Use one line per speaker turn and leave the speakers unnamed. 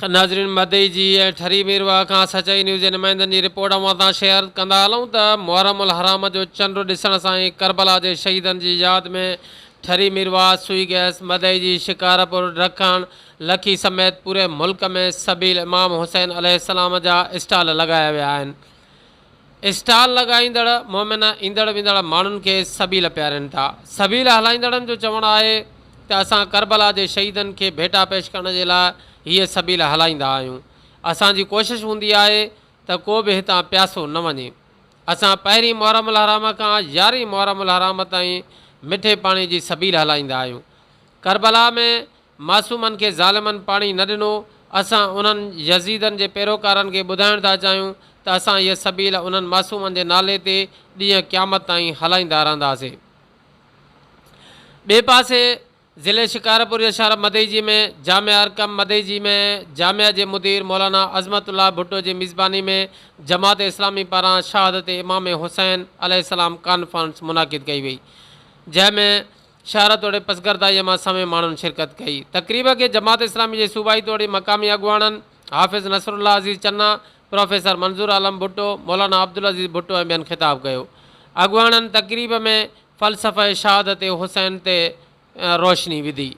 ناظرين مدئي جي ۽ ٺري ميرواهه کان سچائي نيوز جي نمائندن جي رپورٽ اوهان سان شيئر ڪندا هلون ته محرم الحرام جو چنڊ ڏسڻ سان ئي ڪربلا جي شهيدن جي ياد ۾ ٺري ميرواهه، سوئي گئس، مدئي جي، شڪارپور، ڊکڻ، لکي سميت پوري ملڪ ۾ سبيل امام حسين عليه السلام جا اسٽال لڳايا ويا آهن. اسٽال لڳائيندڙ مومن ايندڙ ويندڙ ماڻهن کي سبيل پيارين ٿا. سبيل هلائيندڙن جو چوڻ آهي ته اسان ڪربلا جي شهيدن کي ڀيٽا پيش ڪرڻ جي لاء هيء سبيل هلائيندا آهيون. اسان جي ڪوشش هوندي آهي ته ڪو به هتان پياسو نه وڃي. اسان پهرين محرم الحرام کان يارهين محرم الحرام تائين مٺي پاڻي جي سبيل هلائيندا آهيون. ڪربلا ۾ معصومن کي ظالمن پاڻي نه ڏنو، اسان انهن يزيدن جي پيروڪارن کي ٻڌائڻ ٿا چاهيون ته اسان هيء سبيل انهن معصومن جي نالي تي ڏينهن قيامت تائين هلائيندا رهنداسين. ٻئي پاسي ضلعي شڪارپور جي شهر مدئجي ۾ جامعه ارقم مدئجي ۾ جامعه جي مدير مولانا عظمت الله ڀٽو جي ميزباني ۾ جماعت اسلامي پاران شهادت امام حسين عليه السلام ڪانفرنس منعقد ڪئي وئي جنهن ۾ شهر توڙي پسگردائيء مان سوين ماڻهن شرڪت ڪئي. تقريب کي جماعت اسلامي جي صوبائي توڙي مقامي اڳواڻن حافظ نصرالله عزيز چنا، پروفيسر منظور عالم ڀٽو، مولانا عبدالعزيز ڀٽو ۽ ٻين خطاب ڪيو. اڳواڻن تقريب ۾ فلسفه شهادت حسين تي روشني وڌي.